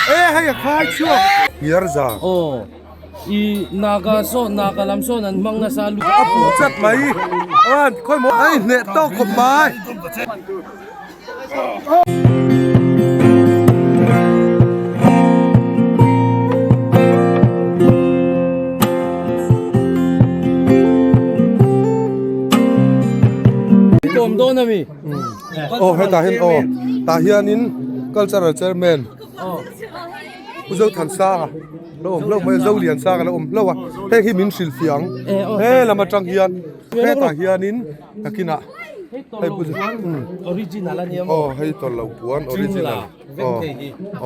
E hei a khai chhuak. Ngiarza. Aw. I Naga sawn Naga lam sawn an hmang nasa lu. A phu chat mai. Aw khawi maw a inhneh tawk khawp mai. Kawm dawn ami. Aw hetah hian aw tah hianin cultural chairman Pu Zothansanga lo awm hlauh mai a Zoliansanga lo awm hlauh a heng hi min hrilh fiah ang he lam atang hian hetah hianin nakinah hei pu original ania maw aw hei tawlh loh puan original aw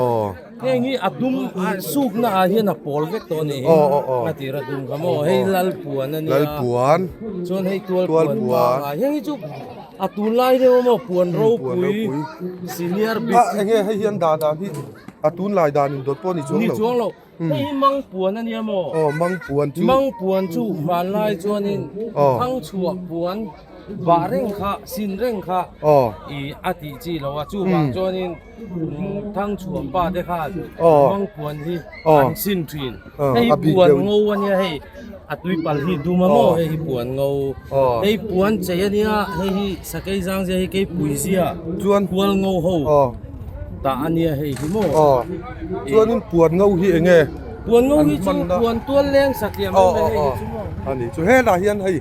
aw heng hi a dum a sukna ah hian a pawl vek tawh a ni aw aw aw a tir a dum kha maw hei lal puan ania lal puan chuan hei tual puan pangai heng hi chu A tunlai deuh a maw puan ropui senior bik a enge hei hian dah dan hi a tunlai dan in dawt pawh ni chuang lo ni chuang lo hei hi mang puan a nia maw aw mang puan chu mang puan chu hmanlai chuanin thang chhuah puan bah reng kha sin reng kha aw i a tih chi lo a chuvang chuanin thang chhuah pa te khan mang puan hi an sin thin hei hi puan ngo a nia hei a tui pal hi dum a maw hei hi puan ngo hei puan chei a nia hei hi sakei zang zia hi keipui zia chuan hual ngo ho tah a nia hei hi maw chuanin puan ngo hi eng nge puan ngo hi chu puan tual leng satliah mai mai hei hi chu maw a ni chu helaiah hian hei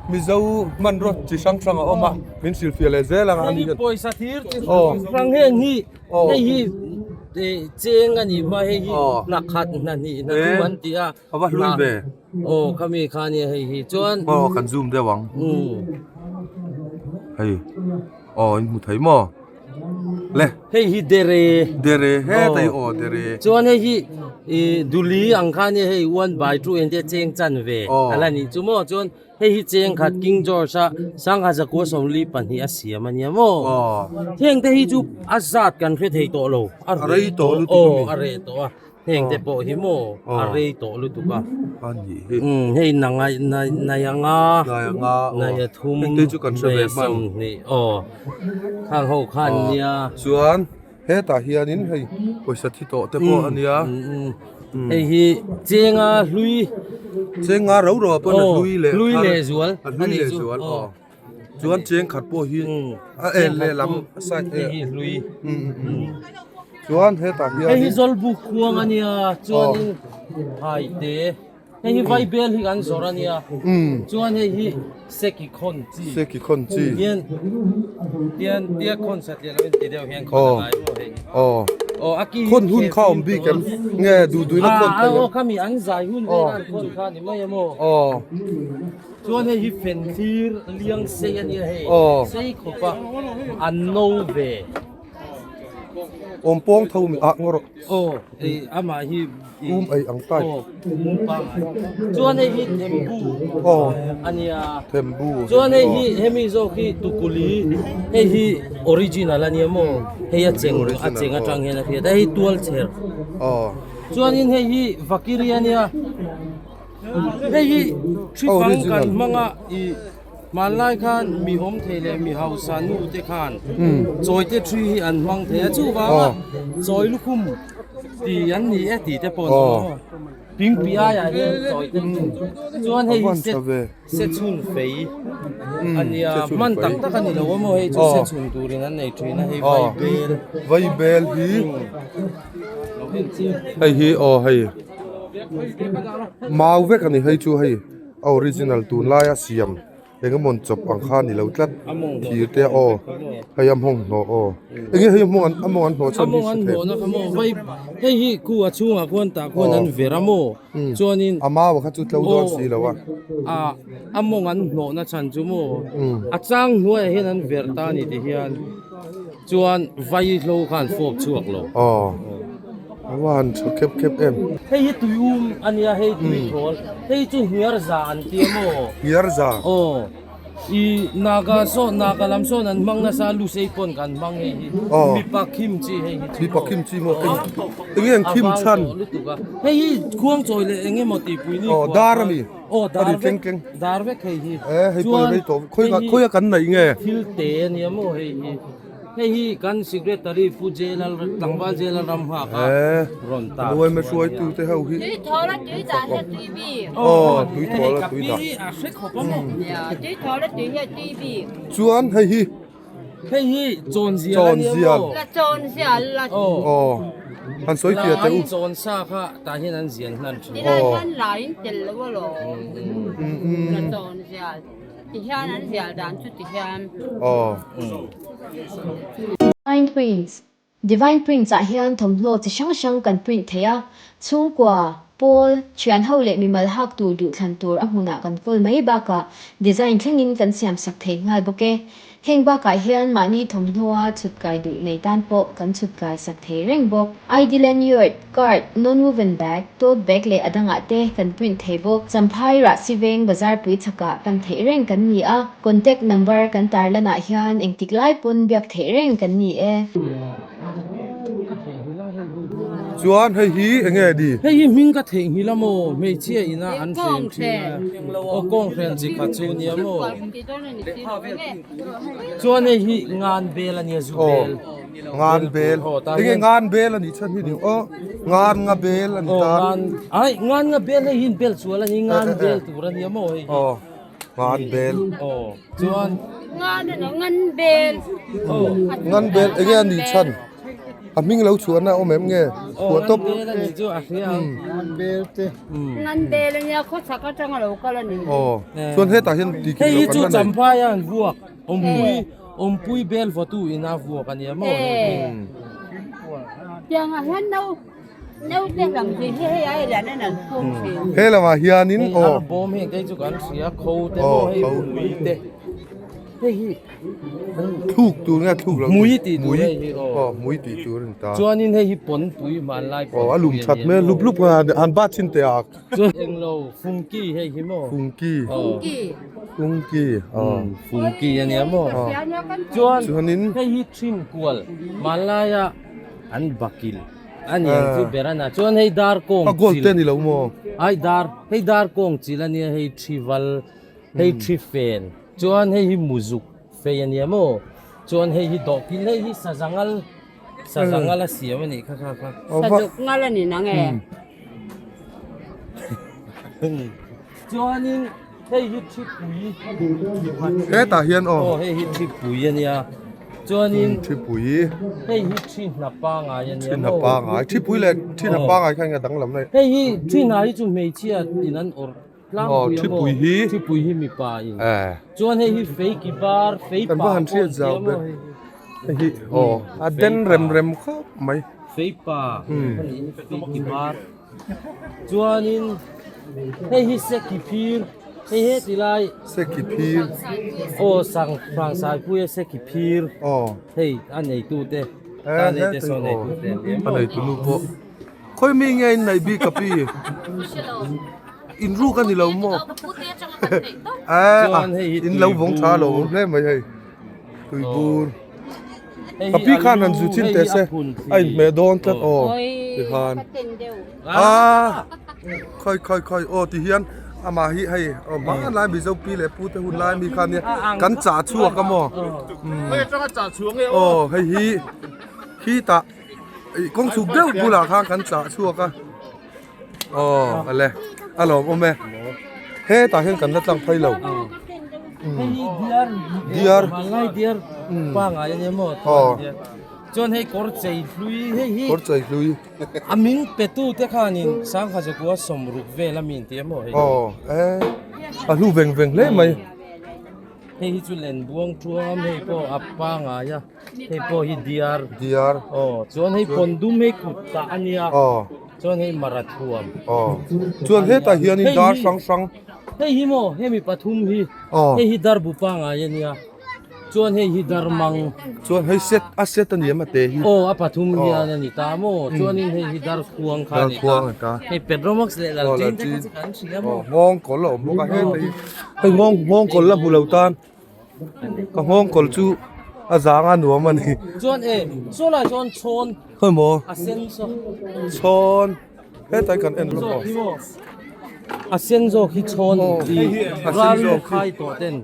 mizo hmanraw chi hrang hrang a awm a min hrilhfiah leh zel ang a ni hian pawisa thir chi hrang heng hi hei hi cheng a ni hma hei hi hna khat hna hnih hna thum an ti a A va hlui ve. Aw khami kha ania hei hi chuan. Aw kan zoom deuh ang. Hei aw in hmu thei maw le. Hei hi dere. Dere hetai aw dere. Chuan hei hi ih duli ang kha ania hei one by two eng te cheng chan ve a la nih chu maw chuan hei hi cheng khat King George a sangha zakua 42 a siam ania maw. Heng te hi chu a zat kan hre thei tawh lo a rei tawh aw a reh tawh a. Heng te pawh hi maw a rei tawh lutuk a. A nih hi. Umm hei na ngai na nai anga. Nai anga aw. Nai a thum. Heng te chu kan hre ve hman. 20 aw. Khang ho khan nia. Chuan hetah hianin hei pawisa thi tawh te pawh a nia. Hei hi chenga hlui. Chenga ro ro ah pawh a hlui leh hlui leh zual. A hlui leh zual aw. Chuan cheng khat pawh hi a en lehlam side hei hi hlui chuan hetah hian hei hi zawlbuk khuang a nia chuanin hai te hei hi vaibel hi kan zawrh a nia chuan hei hi seki khawn chi seki khawn chi hian tian tia khawn satliah lo in ti deuh hian khawn a ngai maw hei aw aw a ki khawn hun kha awm bik em nge duh duhna khawn thei aw khami an zai hun vel an khawn kha ni mai a maw aw. Chuan hei hi fen thlir liang sei a nia hei sei khawp a an no ve. Awm pawng tho mi ah ngaw rawh. Aw ei amah hi um ei ang tai. Aw um pangai. Chuan hei hi thembu aw a nia. Thembu. Chuan hei hi hemi zawk hi tukuli hei hi original a nia maw hei a cheng a cheng atang hian a hriat a hei tual chher. Aw. Chuanin hei hi vakiri a nia. Hei hi thi fang kan hmang a i hmanlai khan mi awm thei leh mi hausa nu te khan chawi te thi hi an hmang thei a chuvanga chawi lukhum ti an ni e tih te pawh an awm a pingpi aiah hian chawi te thi chuan hei hi se se chhun fei a nia hman tak tak a ni lo a maw hei chu se chhun turin an nei thin a hei vaibel vaibel hi hei hi aw hei. Mau vek a ni hei chu hei a original tunlaia siam eng emaw chawp ang kha a ni lo tlat thir te aw hei a mawng hnawh aw eng nge hei a mawng an a mawng an hnawh chhan hi hre thei hei hi khu a chhungah khuan tah khuan an ver a maw chuanin a mau kha chu tlo dawn si lo a a a mawng an hnawh na chhan chu maw a chang hnuaiah hian an ver ta a ni ti hian. Chuan vai hlo khan fawp chhuak lo. Aw a va han tha khep khep em. Hei hi tui um a nia hei tui thawl hei chu hniar za an ti a maw. Hniar za. Aw i naga sawn naga lam sawn an hmang nasa lusei pawn kan hmang hei hi mipa khim chi hei hi chu mipa khim chi maw eng enge an khim chhan. Hei hi khuang chawi leh eng emaw tihpui ni aw dar a mi. Aw dar vek dar vek hei hi. E hei pawh rei tawh khawi khawi a kan neih nge. Thil te a nia maw hei hi. Hei hi kan Secretary Pu J Lal tlangval J Lal ram nghak a rawn tar Kan yma hruaitu te ho hi Tui thawl a tui dah hi a tui bik. Aw tui thawl a tui dah. A hre khawp a maw? Tui thawl a tui hi a tui bik. Chuan hei hi Hei hi chawn zial a nia maw? La chawn zial la. Aw han sawi fiah teh u. La an chawn sa kha tah hian an zial hnan thin. Tilai hian la in tel lo alawm. La chawn zial. Ti hian an zial dan chu ti hian. Aw. Divine Prince, Divine Prince ah hian thawmhnaw chi hrang hrang kan print thei a, chhungkua, pawl, thian ho leh mimal hak tur duhthlan tur a hmunah kan kawl mai bakah design thlengin kan siam sak thei nghal bawk e. Heng bakah hian mahni thawmhnawa chhut kai duh nei tan pawh kan chhut kai sak thei reng bawk. ID lanyard, card, non-woven bag, tote bag leh a dangah te kan print thei bawk. Champhai Rahsi Veng bazar pui chhakah pan theih reng kan ni a, contact number kan tarlanah hian engtik lai pawn biak theih reng kan ni e. Chuan hei hi eng nge ni? Hei hi hming ka theihnghilh a maw? Hmeichhia ina an hren thin a, aw kawnghren chi khat chu nia maw? Chuan hei hi ngan bel a nia zu bel. Ngan bel. Eng nge ngan bel a nih chhan hi ni aw ngan nga bel a ni ta. Ai ngan nga bel hei hi bel sual a ni ngan bel tur a nia maw hei hi. Aw ngan bel. Aw chuan. Ngan a ni ngan bel. Aw ngan bel eng nge a nih chhan a hming lo chhuahna a awm em nge chhuah tawp. Ngan bel a nih chu a hria ang. Ngan bel te. Ngan bel a nia khawchhak atanga lo kal a ni. Aw chuan hetah hian tih kim Hei hi lo chu kan la nei. Champhai a an vuak awmpui awmpui bel vawtu ina vuak a nia maw hei hi. Tiangah hian no naute lam hi hei ai lian in an phum thin. He lamah hianin aw. Hei arbawm heng te chu kan hria kho te maw hei mui te. Hei hi Thluk tur nge thluk lo Mui tih tur hei hi aw. Aw mui tih tur a ni ta. Chuanin hei hi pawnpui hmanlai pawnpui Aw a lum that hmel hlup hlup a han bat thin teh a. Chuan englo fungki hei hi maw. Fungki. Fungki. Fungki aw. Fungki a nia maw. Chuan Chuanin hei hi thin kual hmanlaia an bakil a ni ang chu ber a na. Chuan hei dar kawng A gold te a ni lo maw. Ai dar hei dar kawng chil a nia hei thi val hei thi fen. Chuan hei hi muzuk fei a nia maw? Chuan hei hi dawhkil hei hi sazangal sazangal a siam a nih kha kha kha. Sazuk ngal a ni nang e. Chuanin hei hi thipui. Hetah hian aw. Aw hei hi thipui a nia. Chuanin thipui. Hei hi thi hna pangai a nia maw? Thi hna pangai. Thipui leh thi hna pangai kha eng a danglam daih. Hei hi thi hna hi chu hmeichhia in an awrh. Aw thipui hi thipui hi mipa in chuan hei hi fei ki bar fei kan va han hriat zau ber hei hi aw a den rem rem khawp mai fei pa fei ki bar chuanin hei hi seki phir hei he ti lai seki phir aw sang sang sai pui a seki phir aw hei a neitu te ta nei te saw neitu te a neitu nu pawh Khawi mi nge in neih bik a pi? In ruk a ni lo maw? In lo vawng tha lo hle mai hei. Tuibur. Ka pi khan han zu chin teh se a inhmeh dawn tlat aw tikhan. Aa khawi khawi khawi aw ti hian amah hi hei hmanlai Mizo pi leh pu te hun lai mi khan nia kan chah chhuak a maw? Aw hei hi khitah. Ih kawng chhuk deuh bulah khan kan chah chhuak a aw ale a lawm awm e hetah hian kan la tlang phei lo diar hmanlai diar pangai ania maw chuan hei kawr chei hlui hei hi kawr chei hlui a min pe tu te khanin sangha zakua sawmruk vel a mi inti a maw hei aw e a hlu veng veng hle mai hei hi chu len buang thuam hei pawh a pangai a. Hei pawh hi diar. Diar. Aw, chuan hei pawndum hei kut tah a nia. Aw. Chuan hei marathuam. Aw. Chuan hetah hianin dar hrang hrang. Hei hi maw, hemi pathum hi. Aw. Hei hi dar bu pangai a nia. Chuan hei hi dar mang. Chuan hei set, a set a ni em a te hi. Aw, a pathum hian a ni ta maw. Chuanin hei hi dar khuang kha a ni ta. Dar khuang a ni ta. Hei Petromax leh Lalchin te kha chu kan hria maw. Aw, nghawng kawl a awm bawk a hetah hi. Hei nghawng, nghawng kawl la hmu lo tan. Ka nghawng kawl chu a zang a nuam a ni. Chuan e, saw lai chuan chhawn. Khawi maw? A sen saw. Chhawn. Hetlai kan en lawk aw. Saw khi maw? A sen zawk hi chhawn i ral lu khai tawh ten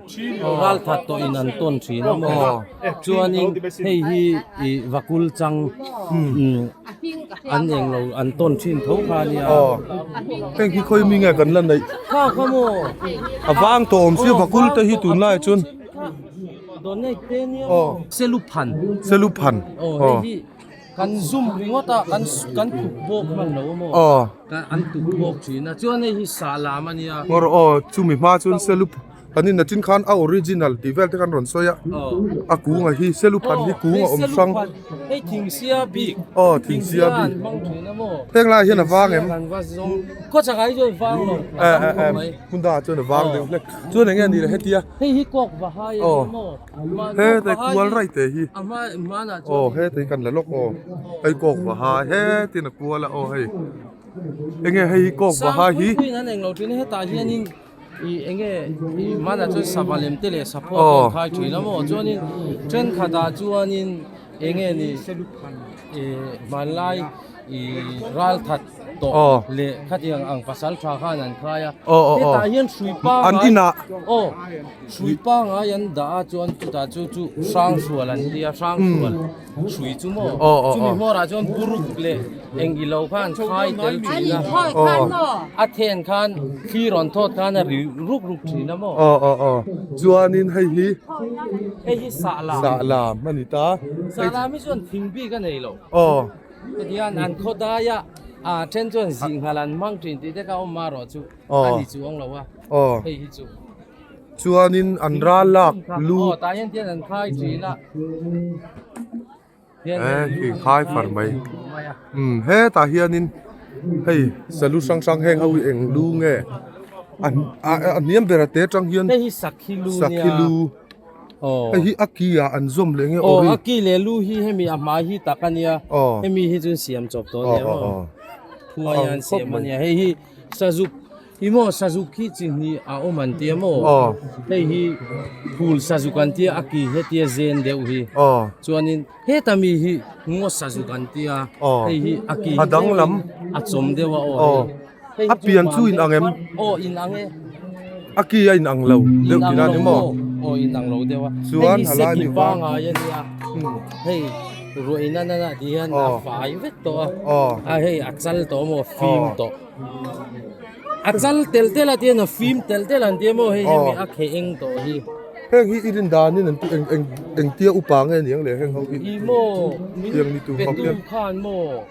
ral that tawh in an tawn thin a maw chuanin hei hi i vakul chang an eng lo an tawn thin tho kha a nia. Heng hi khawi mi nge kan la neih? Kha kha maw? A vang tawh awm sia vakul te hi tunlai chuan. Donate te nia maw? Seluphan. Seluphan. Aw hei hi. Kan zum ringawt a, kan kan tuk bawk hman lo maw? Aw. Kan an tuk bawk thin a, chuan hei hi sah lam a nia. Ngawr aw, chumi hma chuan selup kan in achin khan a original tih vel te khan rawn sawi a. Aw. A kunga hi seluphan hi kung a awm hrang. Hei thingsia bik. Aw, thingsia bik. An hmang thin a maw? Heng lai hian a vang em? Kan va zawng. Khawchhak ah hi chuan vang lo. Eh eh eh, hmun dangah chuan a vang deuh hlek. Chuan eng nge ni le hetia? Hei hi kawk va hai a ni maw? Hetlai kual raih te hi aw hetlai kan la lawk aw hei kawk va hai hetin a kual a aw hei enge hei hi kawk va hai hi hetah hianin ih enge ih hmanah chuan sava lem te leh sapho te an khai thin a maw chuanin thenkhatah chuanin enge ni ih hmanlai ih ral that tawh leh khatiang ang pasal tha khan an khai a hetah hian hrui pangai an inah aw hrui pangai an dah a chuan chutah chu chu hrangsual an tia hrangsual hrui chu maw chumi hmawrah chuan buruk leh eng ilo khan an khai tel thin a a then khan thli rawn thawt khan a ri ruk ruk thin a maw aw aw aw chuanin hei hi hei hi sahlam sahlam a ni ta sahlam hi chuan thing bik a nei lo aw Hetiang an khaw daia a then chuan zih nghal an hmang thin tih te kha awm marawh chu a ni chuang lo a hei hi chu. Chuanin an ral lak lu. Aw tah hian tian an khai thin a. Eh khi khai far mai. Um hetah hianin hei salu hrang hrang heng ho hi eng lu nge a a hniam ber a te tang hian. Hei hi sakhi lu nia. Sakhi lu. Hei hi a ki ah an zawm leh nge aw a ki leh lu hi hemi a hmai hi tak a nia hemi hi chu siam chawp tawh a nia maw phuai a an siam a nia hei hi sazuk hi maw sazuk hi chi hnih a awm an tia maw hei hi phul sazuk an tia a ki hetia zen deuh hi chuanin heta mi hi ngaw sazuk an tia hei hi a ki a danglam a chawm deuh a aw hei A pian chu in ang em? Aw in ang e. A ki a in ang lo deuh tih na ni maw? Aw in ang lo deuh a. Chuan a lai mi vang. Hei hi seki pangai a nia. Hei ruah in a nana tih hian a fai vek tawh a. A hei a chal tawh maw fim tawh. A chal tel tel a tihian a fim tel tel an tia maw hei hemi a kheh eng tawh hi. Heng hi i rin danin an eng eng engtia upa nge niang le heng ho hi. I maw min petu khan maw.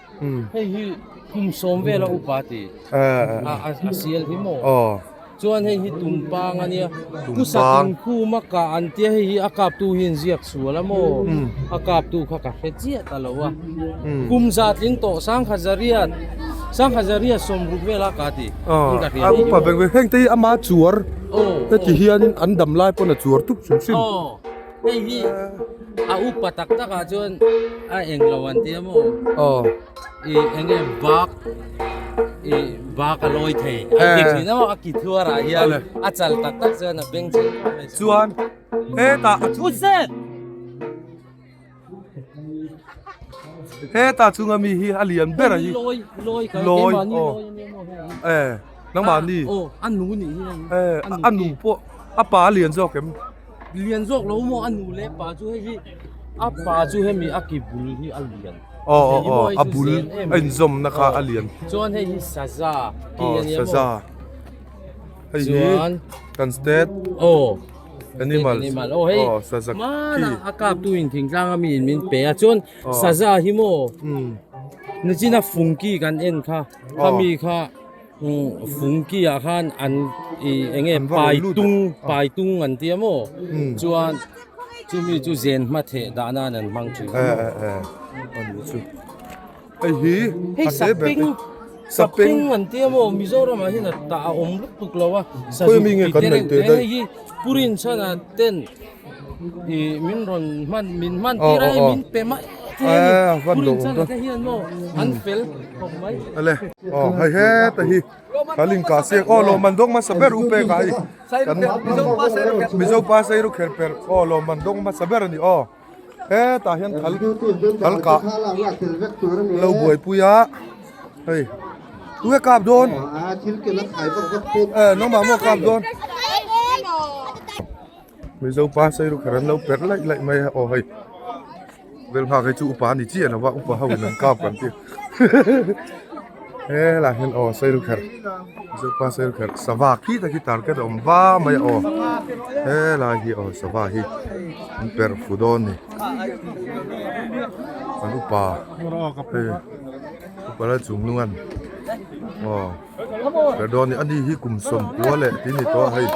Hei hi kum sawm vela upa ti a sial hi maw? Chuan hei hi tumpang a nia. Pu Satinkhum a kah an tia hei hi a kaptu hi an ziak sual a maw? A kaptu kha ka hre chiah ta lo a. Kum za tling tawh Sangkhat Zariat Sangkhat Zariat sawmruk vela ka ti. A upa vek vek heng te hi ama chuar heti hianin an dam lai pawn a chuar tup hrim hrim. Hei hi a upa tak tak ah chuan a eng lo an tia maw? Aw. I eng nge bak i bak a lawi thei a ti thin a maw a ki thuar ah hian a chal tak tak chuan a beng chhe khawp mai. Chuan hetah a Pu Zet! Hetah chunga mi hi a lian ber a hi. Lawi lawi ka Lawi keimahni aw. lawi a nia maw hei hi. Eh nangmahni. Aw a nu nih hi hei. Eh a nu pawh a pa a lian zawk em? Lian zawk lo maw a nu leh pa chu hei hi a pa chu hemi a ki bul hi a lian. Aw aw aw a bul a inzawmna kha a lian. Chuan hei hi saza ki a nia maw. Saza hei hi kan state aw animal animal aw hei aw saza ki mana a kap tu in thingtlang a mi in min pe a chuan saza hi maw nichina fungki kan en kha khami kha Fungki ah khan an ih eng nge pai tung pai tung an tia maw chuan chumi chu zen hma theh dah nan an hmang thin a maw hei hi hei saping saping an tia maw Mizoram ah hian a tah a awm lutuk lo a khawi nge kan neih teh daih hei hi purin chhan ah ten ih min rawn hman min hman tir a hei min pe mai thei a ni purin chhan ah te hian maw an fel khawp mai. Ale aw hei heta hi kan inkah siak aw lawmman dawng hmasa ber u pek ah hei kan Mizo pa sairu kher per aw lawmman dawng hmasa ber a ni aw hetah hian thal thal kah lo buaipui a hei. Tunge kap dawn? E nangmah maw kap dawn? Mizo pa sei ruk kher an lo per laih laih mai a aw hei vel nghak hi chu upa a ni chiah lo va upa ho in an kap kan ti he lah hian aw sei ruk kher Mizo pa sei ruk kher sava khi tak hi target a awm va mai a aw he lai hi aw sava hi an per fu dawn a ni an upa hei upa la chung nung an aw. Ka dawn ani hi kum sawmkua leh tih ni tawh a hei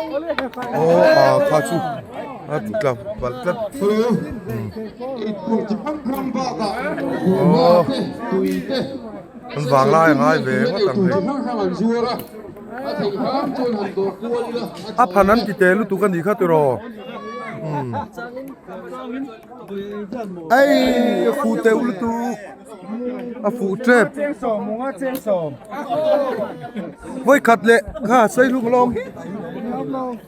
aw a kha chu a tlu tla palh tlat aw an vang lai a ngai ve ngawt ang hei a phan an ti teh lutuk a nih kha tiraw umm ei a fuh teuh lutuk. A fuh tep. Vawi khat leh kha sei hlum alawm.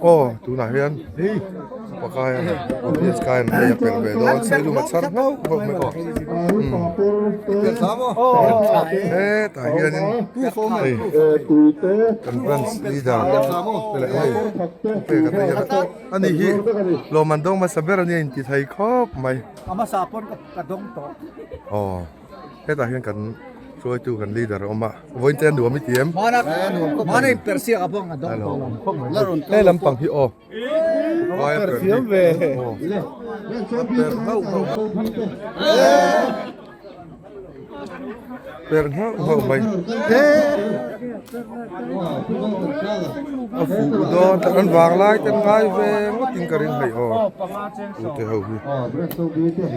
Aw tunah hian pakai a audience kai an hei a pel ve dawn sei hlum a chhar nghauh nghauh mai aw. Hetah hianin hei kan branch leader te leh hei pek a te hian ani hi lawmman dawng hmasa ber ania inti thei khawp mai. A hmasa pawn ka dawng tawh. Aw hetah hian kan hruaitu kan leader a awm a vawiin te a nuam i ti em? Hmana hmana in persiak a pawh ka dawng tawh lo. He lampang hi aw vai a per hi aw a per nghauh nghauh per nghauh nghauh mai a fuh dawn tak an vang lai te an ngai ve ngawt in ka ring hei aw u te ho hi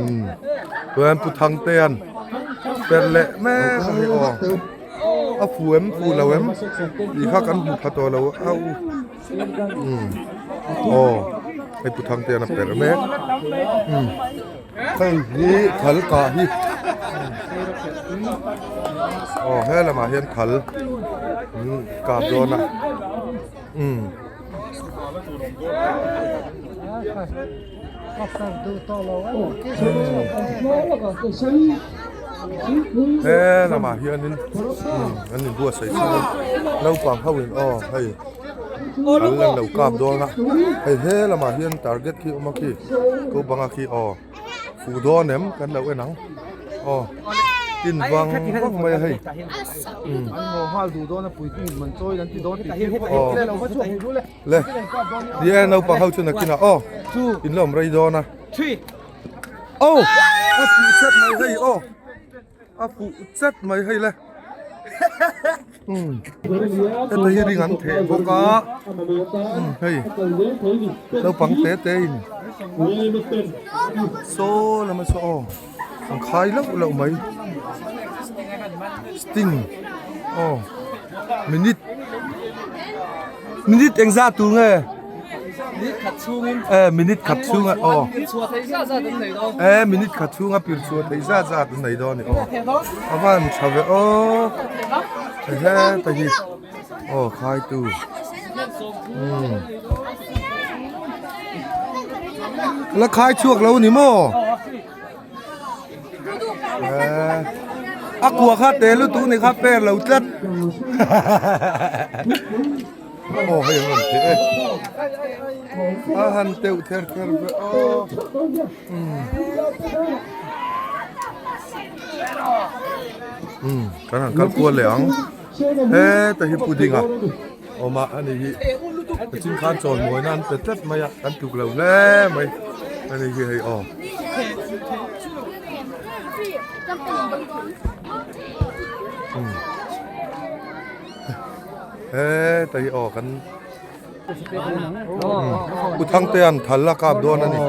umm chuan pu thangtea'n per leh mek a hei aw a fuh em fuh lo em tih kha kan hmu pha tawh lo a u umm aw hei pu thangtea'n a per mek umm. Hei hi thal kah hi aw he lamah hian thal kap dawn a umm. He lamah hianin an inbuatsaih chhung a naupang ho in aw hei thal an lo kap dawn a hei he lamah hian target khi a awm a khi. Ko banga khi aw fuh dawn em kan lo en ang aw tin vang vang mai a hei aw le ni e naupang ho chu nakinah aw in la awm rei dawn a aw a fuh chat mai hei aw. A fuh chat mai hei le heta hi ring an theh bawk a hei naupang te te in saw lama saw aw an khai loh loh mai sting aw minute minute engzat tur nge. E minute khat chhunga aw e minute khat chhunga pir chhuah theih zat zat an nei dawn a ni aw a van tha ve aw he heta hi aw khaitu umm la khai chhuak lo ni maw a kua kha te lutuk ni kha per lo tlat. Aw hei an rawn theh e a han teuh ther ther ve aw umm kan han kal kual leh ang heta hi pudding a awm a ani hi kachin khan chawl mawina an pe tlat mai a kan tluk lo hle mai ani hi hei aw. Heta hi aw kan Pu Thangtea'n thal a kap dawn a ni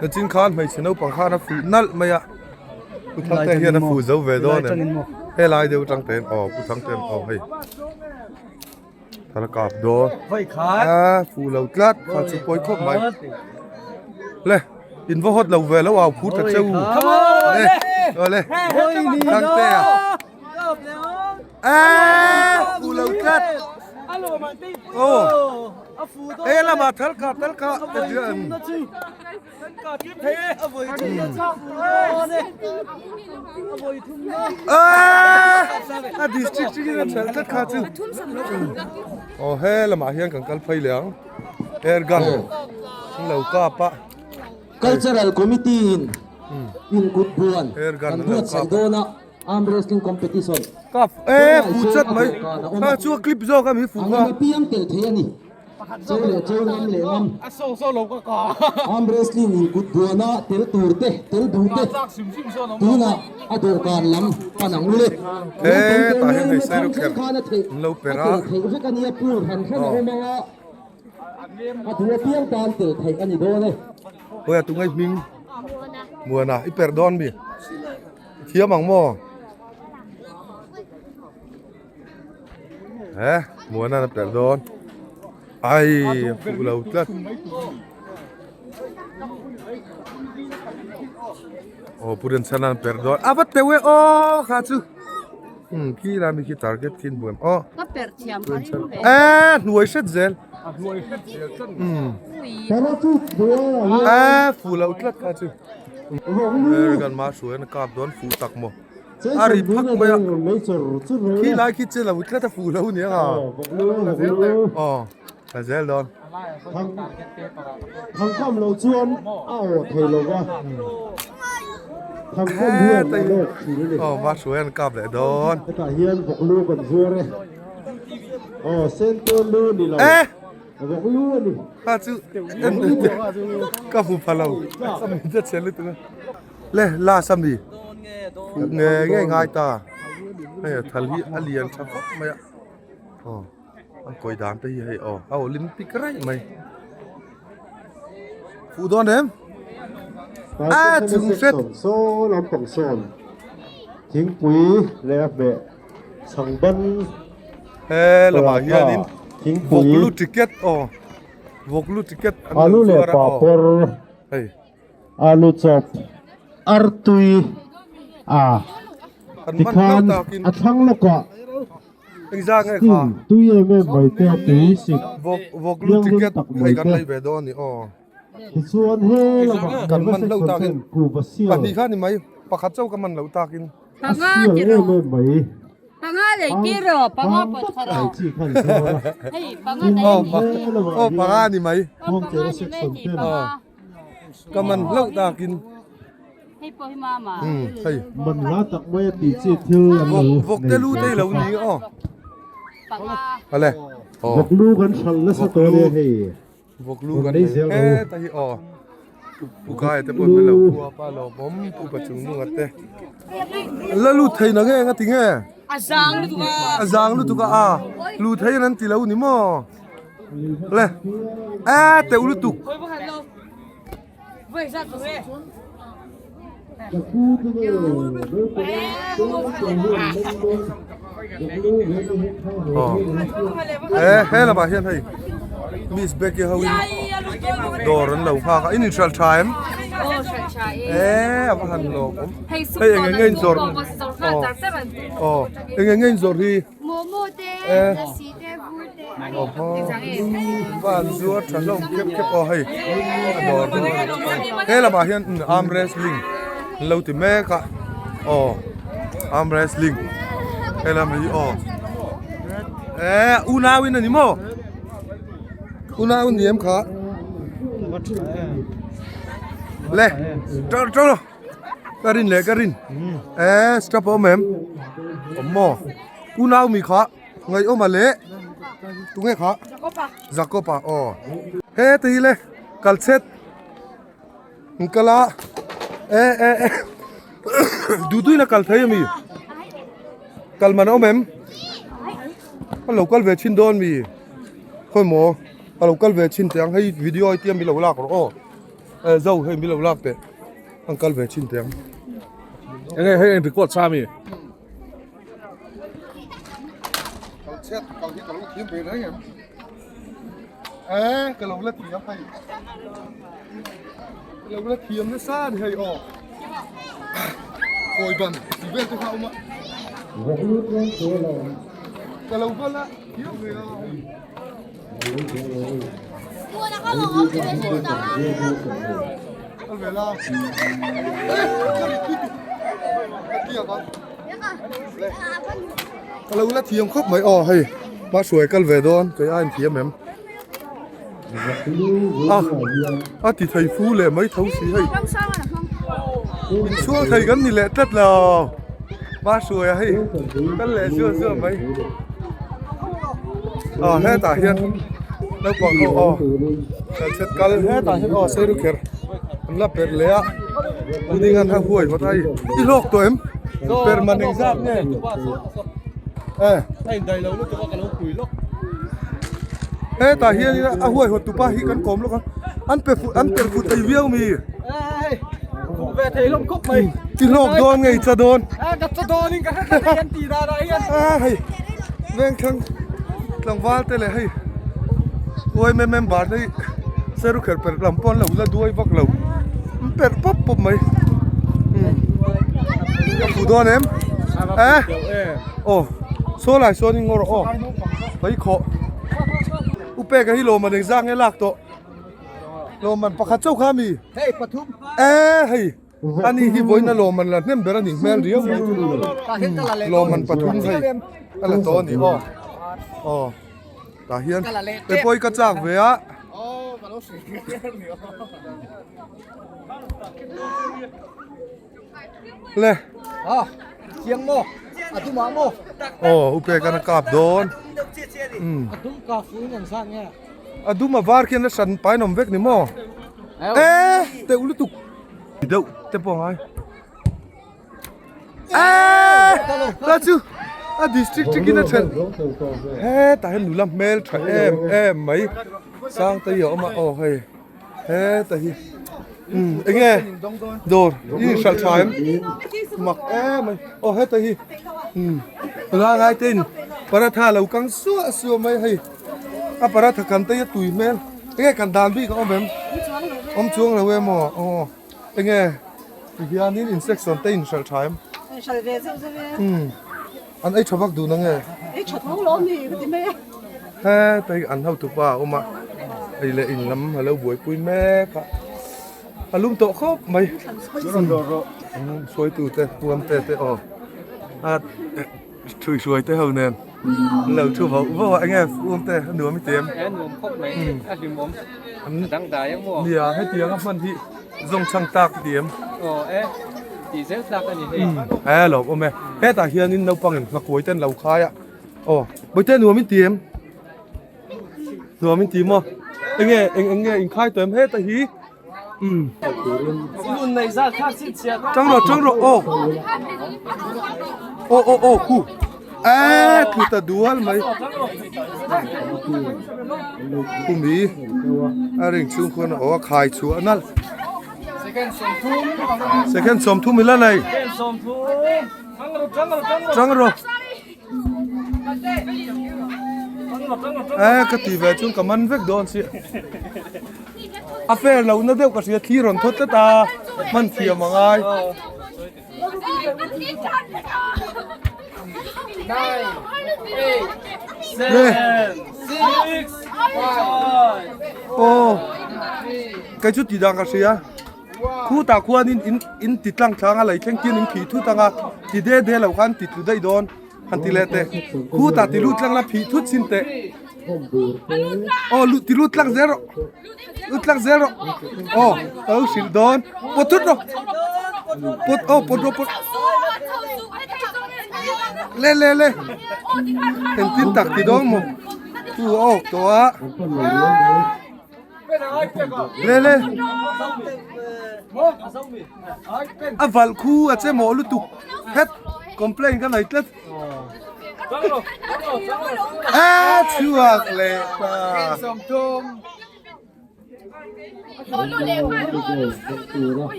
Nachin khan hmeichhe naupang khan a fuh nalh mai a Pu Thangtea hian a fuh zo ve dawn em helai deuh atang te'n aw Pu Thangtea'n aw hei thal a kap dawn a fuh lo tlat kha chu pawi khawp mai le. In va hawt lo ve lo au phut ta cheu. Le le Thangtea. A pu lo tlat. Oh. E lamah thal kah tal kah A district chungin a ṭhelh tlat kha chu. Aw he lamah hian kan kal phei leh ang. Air gun an lo kap a. Cultural Committee in inkut buan kan buatsaih dawn a, Arm Wrestling Competition. Kap e fu chat mai. Kha chu a clip zawk a mi fu kha. Ang apiang tel thei a ni. Cheu leh cheu ngam leh ngam. Arm Wrestling inkut buana tel tur te, tel duh te tunah a dawhkan lam pan ang u le. He tah hian hei Sairu kher an lo per a. A tel theih vek a nia, pool hran hran a awm ang a. A duh apiang tan tel theih a ni dawn e. Hawi a tungai hming Muana i perh dawn mi i thiam ang maw he Muana a perh dawn ai a fuh lo tlat aw Pu Rinchhana an perh dawn a va teuh e aw kha chu umm khi lai mi khi target khi an buai aw Ka perh thiam ka ring ve. Eh hnuai hret zel. Eh fu lo tlat kha chu. American ma hruai an kap dawn fu tak maw. A ri phak mai a. Khi lai khi che lo tlat a fu lo nia nga. Aw la zel dawn. Thangkam lo chuan a aw thei lo va. Thangkam hian a lawk thin a ni. Aw ma hruai an kap leh dawn. Hetah hian vawklu kan zuar e. Aw sente lu ni lo. Eh! Vawklu a ni. Kha chu en ka hmu pha lo. Ka min che chhe lutuk a. Le last a mi. Nge nge ngai ta. Hei a thal hi a lian tha khawp mai a. Aw. An kawi dan te hi hei aw a Olympic raih mai fuh dawn em a chung hret saw lampang sawn thingpui leh a hmeh chhangban he lamah hianin vawklu ticket aw vawklu ticket an lo zuar a aw hei alu chawp artui a tikhan a thlang lawkah Steam tui em em mai te tui sik thianghlim tak mai te tichuan he lamah Neva section chuan kuhva sial a sial em em mai hang tak mai chi khan zuar a tin he lamah hian Khuangchera section ten Ka man hlauh takin. Hei pawh hi mama. Um hei. Man hla tak mai a tih chi thil an lo Vawk te lu te lo ni aw. Panga. Ale. Aw. Vawk lu kan hral nasa tawh ania hei. Vawk lu kan nei he ta hi aw. Pu kai te pawh lo khua pa lo bawm pu pa chung nunga te. La lut thei na nge nga ti nge. A zang lutuk a. A zang lutuk a a. Lu thei an ti lo ni maw. Le. A teuh lutuk. He he lamah hian hei Miss Becky ho in dawr an lo nghak a in inhrilh tha em e a va han lawm awm hei eng eng nge in zawrh aw eng eng nge in zawrh hi Momo te, lassi te, vur te. Van zuar tha hlawm khep khep aw hei a dawr hnung he lamah hian arm wrestling an lo ti mek a aw arm wrestling he lam hi aw eh unau in a ni maw unau ni em kha le tawh tawh Ka rin leh ka rin eh step a awm em awm maw unau mi kha ngaihawm a leh tunge kha Jacob a aw he te hi le kal chhet an kal a eh eh eh duh duhin a kal thei ami kal man a awm em a lo kal ve thin dawn mi khawi maw a lo kal ve thin teh ang hei video hi tia mi lo lak rawh aw. Eh zo hei mi lo lak teh an kal ve chin teh ang. Enge hei eng record sa mi? Kal chhiat kal hi ka lo thiam ve reng em. Eh ka lo la thiam hei. Ka lo la thiam nasa ani hei aw. Kawi ban ti vel te kha awm a. Ka lo va la thiam ve a. Ka lo la thiam khawp mai aw hei hma hruai kal ve dawn kei a inthiam em a a ti thei fu leh mai tho si hei inchhuang thei kan ni leh tlat lo hma hruai a hei kal leh zuah zuah mai aw hetah hian naupang ho aw kal kal hetah hian aw sei rukher an la perh leh a pudding an ha huai hawt a hei i hlawk tawh em perh man engzat nge eh hetah hian a huai hawt tupa hi kan kawm lawk a an pe fuh an perh fuh thei viau mi i hlawk dawn nge i cha dawn a hei vengthlang tlangval te leh hei yma member te hi serukher perh lam pawh an lo la duai vak lo an perh pawp pawp mai a fuh dawn em eh aw saw lai sawn in ngaw rawh aw pheikhawh upeka hi lawm an engzak nge lak tawh lawm man pakhat chauh kha mi hei pathum eh hei ani hi vawiin a lawm an la hnem ber a nih hmel riau mai lawm man pathum hei a la tawh a ni aw aw tah hian he pawh hi ka chak ve a le aw upe kan a kap dawn a dum a var khian a hran pain awm vek ni maw e teuh lutuk deuh te pawh a ngai. Eee chu a district chikin a then hetah hian nula hmel tha em em mai sang te hi a awm a aw hei hetah hi umm eng nge dawr i hralh tha em mak em mai aw hetah hi umm nula ngai te in paratha lo kang suah suah mai hei a paratha kan te hi a tui hmel eng nge kan dan bik a awm em awm chuang lo em aw aw. Enge tihianin insection te inhralh tha em? Inhralh ve zeuh zeuh e. Umm an ei tha vak dun ange? Ei tha tho lo ni ka ti mai a. Hetai an hotu pa a awm a, ei leh in lam a lo buaipui mek a, a lum tawh khawp mai. Umm hruaitu te huam te te aw a thui hruai te ho nen an lo thu vauh vauh a enge huam te a nuam i ti em? E nuam khawp mai a hlimawm a dangdai a maw? Nia hetiang a hman hi zawng chhang tak i ti em? Aw e tih zel tlak a ni hei. E lawm awm e hetah hianin naupangin nghakuai te an lo khai a aw bawihte nuam in ti em? Nuam in ti maw? Enge eng eng nge inkhai tawh em heta hi? Umm. Tang rawh tang rawh aw. Aw aw aw khu. Eee thu ta dual mai. Khumi a ring chhung khuan aw a khai chhuah nalh. Second 30 ila nei. Tang rawh. Eee ka ti ve chuan ka man vek dawn si. A fair lo na deuh ka hria thli rawn thawt tlat a hman thiam a ngai. Le aw kei chu tih dan ka hria khutah khuanin in in ti tlang tlang a lei thleng tin in phih thut anga ti de de lo khan ti tlu daih dawn. Han ti leh teh. Khutah ti lut tlang la phih thut chin teh. Aw lut ti lut tlang zel rawh. Lut tlang zel rawh. Aw ka lo hrilh dawn. Pawt thut rawh. Pawt aw pawt rawh pawt. Le le le. Engtin tak ti dawn maw. Thu a awk tawh a. Le le. A valh khu a che mawh lutuk. Het complain ka nei tlat. A chhuak leh ta.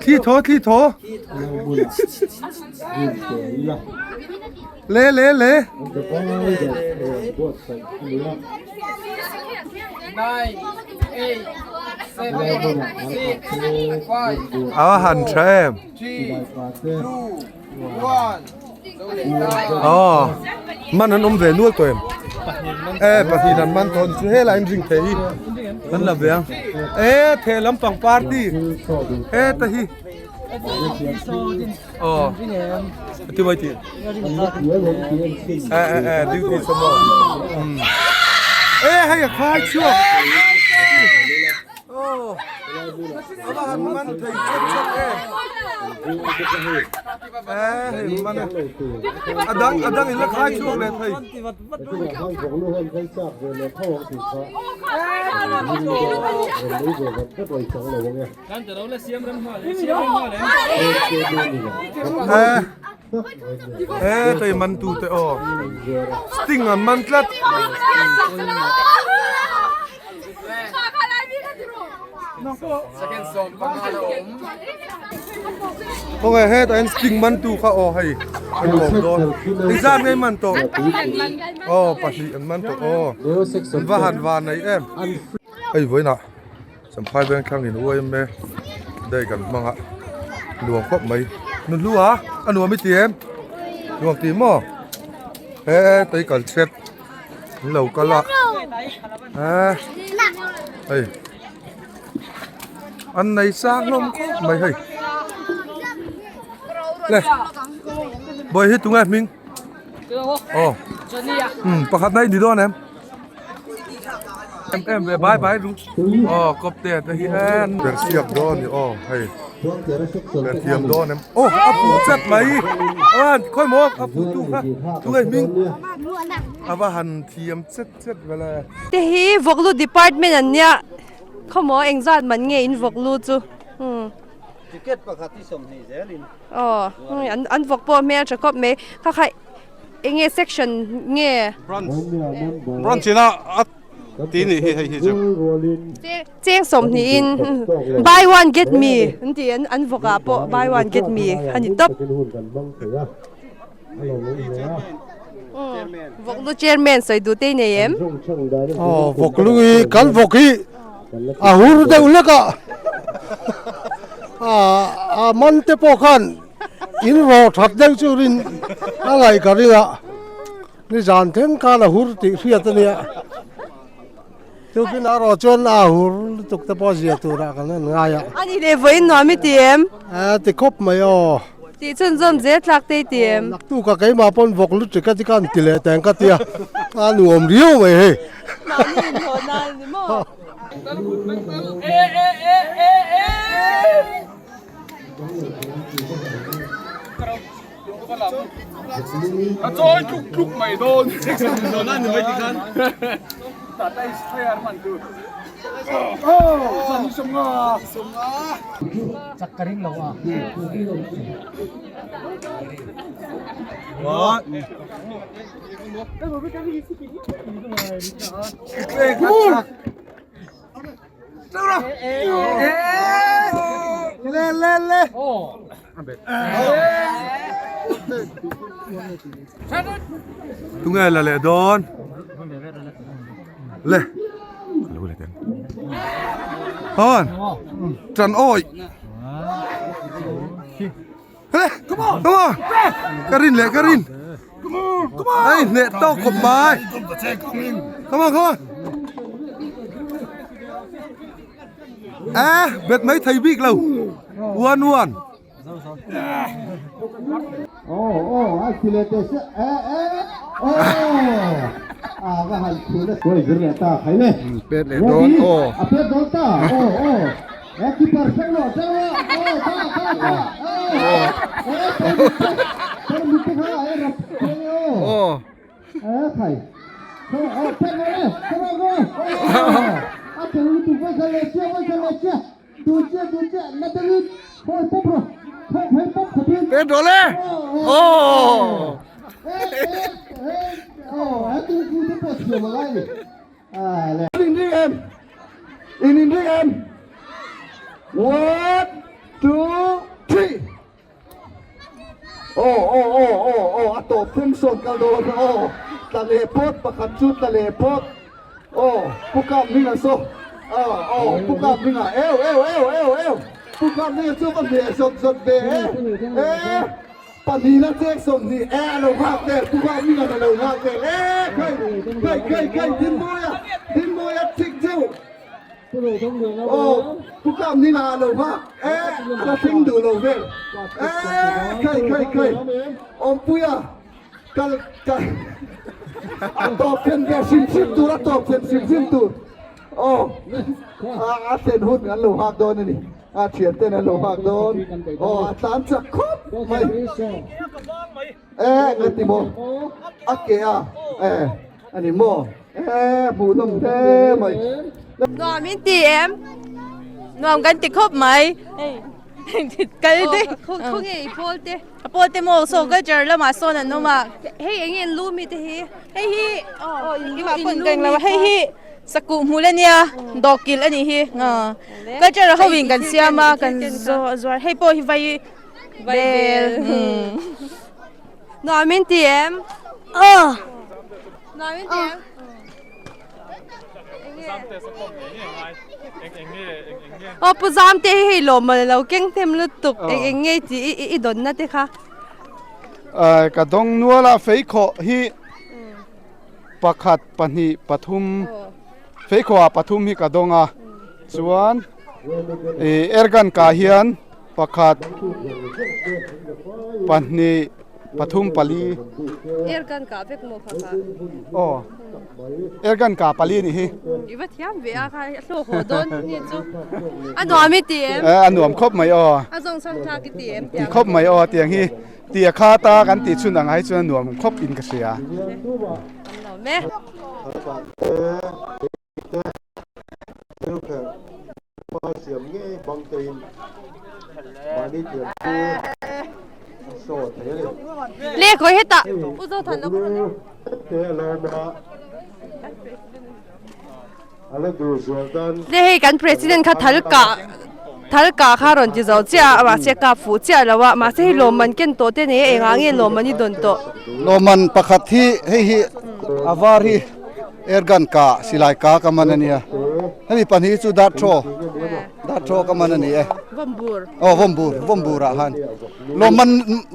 Thli thaw thli thaw. Le le le. A han tha em. Aw man an awm ve nual tawh em? E pahnih an man tawh a ni chu helai in ring thei hi kan la ve ang e theh lampang party heta hi aw ti mai tih e e e duty sawm aw e hei a khai chhuak Aw a va han man thei chet chet em e hei man a a dang a dang in la khai chhuak leh thei e e tei man tu te aw sting an man tlat. Khawngaih hetah hian sting man tu kha aw hei an awm dawn engzat nge man tawh aw pahnih an man tawh aw an va han van nei em hei vawiinah Champhai veng thlangin UMA day kan hmang a nuam khawp mai nunhlu a a nuam i ti em nuam ti maw he tei kal chhet. An lo kal a eh hei an nei sang hlawm khawp mai hei le bawi hi tunge hming aw um pakhat na i ni dawn em em em ve bai bai ru aw kawp te te hi en ber siak dawn ni aw hei ber thiam dawn em aw a pu chat mai a khawi maw a pu tu kha tunge hming A va han thiam chet chet vel e. Te hi vawklu department an nia khawmaw engzat man nge in vawklu chu umm. Ticket pakhat hi sawmhnih zel in. Aw an vawk pawh hmel tha khawp mai kha kha enge section nge. Branch branch ina a ti nih hi hei hi chu. Cheng sawmhnih in buy one get me an ti an vawk ah pawh buy one get me a ni tawp. Vawklu chairman sawi duh te i nei em? Aw vawklu hi kan vawk hi a hur deuh hlek a, a man te pawh khan in rawh that deuh chu rin a ngaih ka ring a, nizan thleng khan a hur tih hriat a nia. Tukin erawh chuan a hur lutuk te pawh zia turah kan han ngai a. A ni leh vawiin nuam i ti em? A ti khawp mai aw. Tih chhunzawm zel tlak te i ti em? Naktuk a keimah pawn vawk lutuk a ti khan ti leh teng ka tia, a nuam riau mai hei. Mahni inhlawh nan ni maw? A chawi tluk tluk mai dawn. Le le le. Tunge la leh dawn le lo le ten hon tran oi le come on come on ka rin le ka rin ai nè to khop mai come on come on a bet mai thei bik lo one one Pet leh dawn aw. Aw. Pet rawh le aw. In inring em? One, two, three. Aw aw aw aw aw a tawp thleng sawn kal dawn a aw tla leh phawt pakhat chu tla leh phawt aw pu kap hming a saw aw aw pu kap hming a eu eu eu eu eu pu kap hming a chu va hmeh zawt zawt ve e e. Pahnihna cheng 20 e a lo nghak vel Pu Hminga'n a lo nghak vel e khai khai khai khai Dinmawia Dinmawia chik cheu aw Pu Kamhminga a lo nghak e a la thleng duh lo vel e khai khai khai Awmpuia kal kal a tawp thlen ve hrim hrim tur a tawp thlen hrim hrim tur aw a thlen hun an lo nghak dawn a ni. A thian ten an lo nghak dawn. Aw a tlan chak khawp mai. E nga ti maw? A ke a e a ni maw? E hmuh nawm hle mai. Nuam in ti em? Nuam kan ti khawp mai. Kal te. Khaw nge i pawl te? A pawl te maw saw culture lamah sawn an awm a. Hei eng nge in lu mi te hi? Hei hi keimah pawh in ka englo a hei hi Sakuh hmul a nia, dawhkilh a nih hi. Culture ho in kan siam a, kan zuar hei pawh hi vai bel. Nuam in ti em? Aw. Nuam in ti em? Aw Pu Zamte hi hei lawm a lo keng hnem lutuk eng eng nge tih i dawnna te kha. Ka dawng nual a feikhawh hi. Pakhat, pahnih, pathum, feikhawhah pathum hi ka dawng a, chuan ih airgun kah hian pakhat, pahnih, pathum, pali. Airgun kah vek maw kha kha? Aw, airgun kah pali a nih hi. I va thiam ve a kha, a hlawh haw dawn ni chu. A nuam i ti em? A nuam khawp mai aw. A zawng chhang thlak i ti em? Ti khawp mai aw tiang hi. Tia kha ta kan tih chhun ang ai chuan nuam khawp in ka hria. Le khawi hetah U Zothan lo khaw le. Le hei kan president kha thal kah thal kah kha rawn ti zo chiah a mahse a kap fuh chiah lo a mahse hei lawmman ken tawh te nei a engah nge lawmman i dawn tawh. Lawmman pakhat hi hei hi a var hi airgun kah silai kah ka man a nia hemi pahnih hi chu darthaw darthaw ka man a ni e Vawmbur aw vawmbur vawmbur ah khan lawmman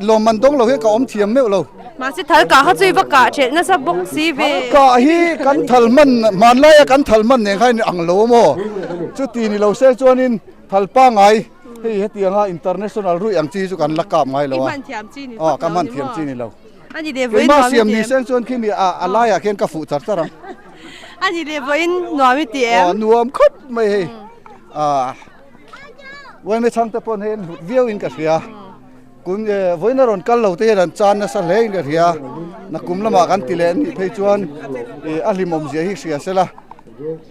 lawmman dawng lo hian ka awm thiam meuh lo. Mahse thal kah kha chu i va kah ṭhelh nasa bawk si ve. Thal kah hi kan thal hman hmanlaia kan thal hman nen khan ang lo maw? Chuti ni lo se chuanin thal pangai hei hetianga international ruih ang chi chu kan la kap ngai lo a. I hman thiam chi ni vak lo ni maw? Ka hman thiam chi ni lo. A ni leh vawiin nuam i ti em? Keimah siam ni sen chuan khimi a laiah khian ka fuh char char ang. A ni leh vawiin nuam i ti em? Aw nuam khawp mai hei. Uaime chhangte pawn hei an hlut viau in ka hria. Kum vawiin a rawn kal lo te hian an chan nasa hle in ka hria. Nakum lamah kan ti leh an nih phei chuan ih a hlimawm zia hi hria sela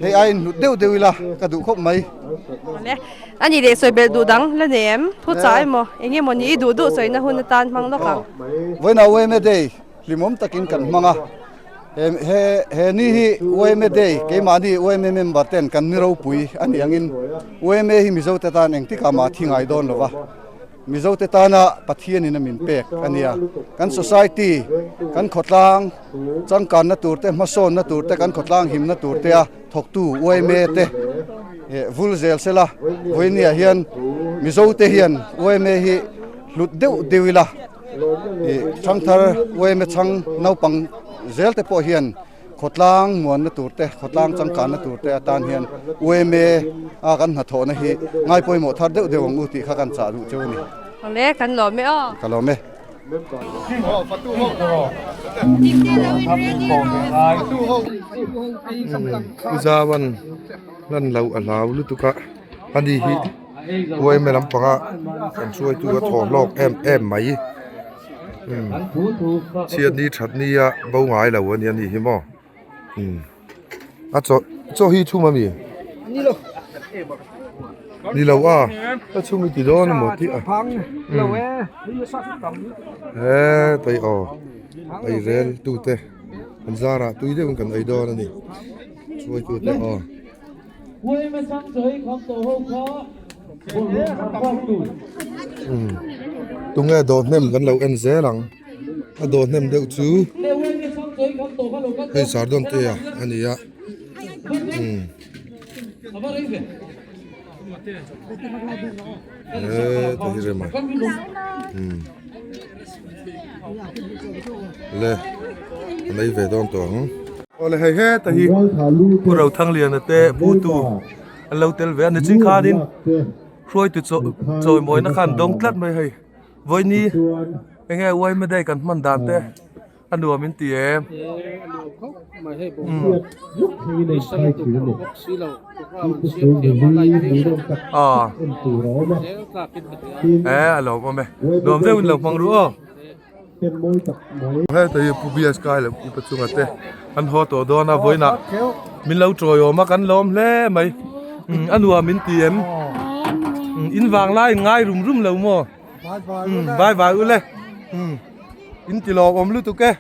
hei aiin hlut deuh deuh ila ka duh khawp mai. Awle, a nih leh sawi belh duh dang la nei em? Thu chah emaw eng emaw ni i duh duh sawina hun atan hmang lawk ang. Vawiin ah Uaime Day hlimawm takin kan hmang a, he he he ni hi Uaime Day keimahni Uaime member ten kan ni ropui a nih angin Uaime hi Mizote tan engtikah mah thi ngai dawn lo va. Mizote tana Pathianin a min pek a nia. Kan society, kan khawtlang changkanna tur te, hmasawnna tur te, kan khawtlang himna tur te a thawktu yma te vul zel sela vawinia hian Mizote hian yma hi hlut deuh deuh ila thangthar yma chhang naupang zel te pawh hian Khawtlang muanna tur te, khawtlang changkanna tur te atan hian UMA a kan hnathawhna hi ngai pawimawh thar deuh deuh ang u tih kha kan chah duh cheu a ni. Awle, kan lawm e aw. Ka lawm e. Uzawan lan lo a hlau lutuk a, ani hi UMA lampanga kan hruaitu a thaw hlawk em em mai. Chhiat ni that ni a bo ngai lo a nia ni hi maw a chaw chaw hi chhum a mi ni lo a a chhum i ti dawn emaw tih a he tei aw ei rel tu te an zarah tui deuhin kan ei dawn a ni hruaitu te aw. Tunge dawr hnem kan lo en zel ang a dawr hnem deuh chu hei sardon te a a ni a. Heta hi rem a umm le a nei ve dawn tawh ang. Awle hei heta hi Pu Rothangliana te Pu tu an lo tel ve a nichin khanin hruaitu chaw chawimawina khan dawng tlat mai hei vawiini eng nge uaima day kan hman dan te a nuam in ti em aw e a lo awm e nuam deuhin lo hmang ru aw heta hi pu BSK leh pu Pachunga te an haw tawh dawn a vawiinah min lo tawiawm a kan lawm hle mai a nuam in ti em in vang lai in ngai rum rum lo maw. Bye bye ule. In ti lawm awm lutuk e.